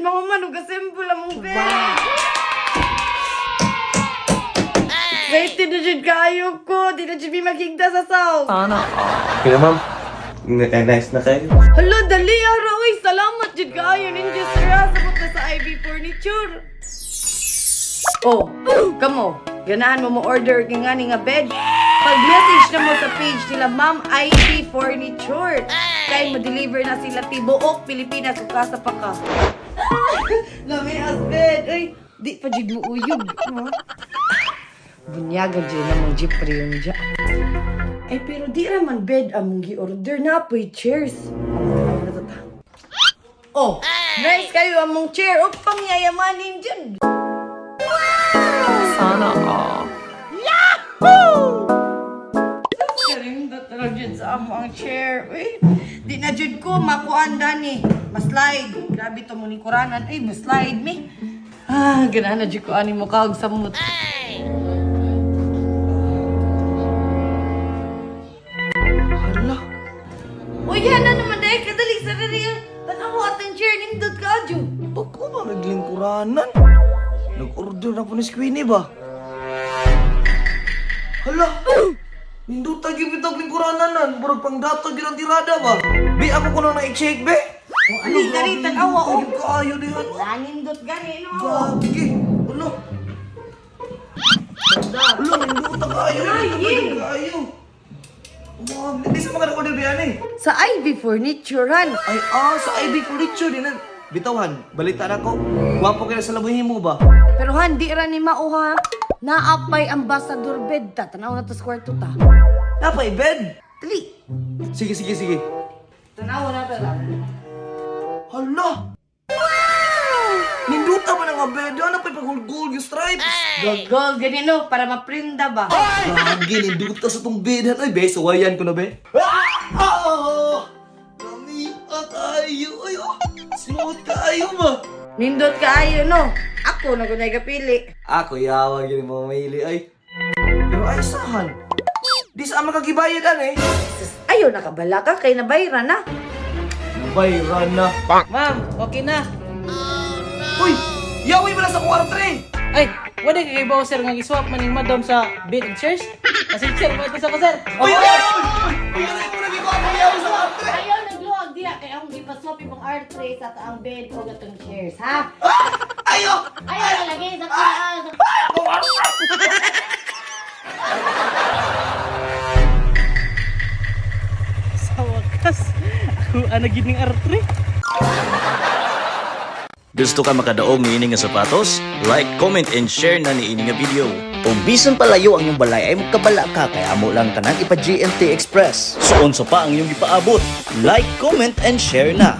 jud mahuman ug assemble among bed. Excited na jud kaayo ko. Di na jud mi maghigda sa south. Okay na, ma'am. Nice na kayo. Hala, dali ara oy. Salamat jud kaayo ninyo, sir, ha. Sabot na sa IV Furniture. Oh, kamo. Ganahan mo mo order kay ngani nga bed. Pag-message na mo sa page nila, Ma'am IV Furniture. Kay mo-deliver na sila tibuok Pilipinas ug kasa pa ka. Lami as bed. Ay, di pa jud mo uyog. Ha? Bunyaga jud na mong jeep yun dya. Ay, pero di raman bed among gi-order na po'y chairs. Oh, nice kayo among chair. Oh, pangyayamanin dyan. Sana all. Karindot na lang dyan sa amo ang chair. Uy, di na dyan ko makuan dani. Maslide. Grabe to mo ni Kuranan. Ay, maslide mi. Ah, ganahan na dyan ko ani mo kaog samot. Hala. Uy, yan na naman dahil kadali sa rin. Tanaw atong chair, nindot ka adyo. Bako ba naglingkuranan? Nag-order na po ni Queenie ba? Hala! Ninduta gyud bitag lingkuranan nan, murag pangdatag gyud ang tirada ba? Be, ako ko na na-check, be. Oh, ali, dali, tanawa oh. Gyud kaayo dihan. Nanindot gani, no? Grabe. Hala. Hala, ninduta kaayo. Ninduta gyud kaayo. Wow, hindi sa mga nag-order ba yan eh? Sa Ivy Furniture, han. Ay, sa IB Furniture din na. Bitawan, balita na ko. Gwapo kaya sa labuhin mo ba? Pero han, di ra ni mao ha. Naapay ambassador bed ta. Tanaw na to sa kwarto ta. Napay bed. Dali. Sige, sige, sige. Tanaw na to lang. Hala! Ninduta man ang bed. Ano pa'y pag-gold yung stripes? Gold, gold, ganyan no, para maprinda ba? Lagi, ninduta sa tong bed. Ay, be, suwayan ko na, be. Ah! Oh! Lamia kayo. Ay, oh. Smooth kayo ba? Nindot kaayo no. Ako na kunay kapili. Ako, yawa, gini mo mamili, ay. Pero ay, sahan? Di sa makagibayad, ano eh? Sus, ayo nakabala ka kay nabayra na. Nabayran na. Ma'am, okay na. Uy! Yawi mo na sa kwarto eh! Ay, wala kay kay sir nga giswap man ning madam sa bed and chairs. Kasi sir, mo sa ko sir. Uy! Uy! Uy! Uy! Uy! Uy! Uy! Uy! Uy! Ayaw nagluwag diha kay akong gipaswap imong R3 sa taang bed o gatong chairs, ha? Ayo! Ayaw lagi sa taas. Sa wakas, ako ana gid ning R3. Gusto ka makadaog niini nga sapatos? Like, comment and share na niini nga video. Ug bisan palayo ang iyong balay ay magkabala ka kay amo lang kanang ipa GMT Express. Suon sa pa ang iyong gipaabot. Like, comment and share na.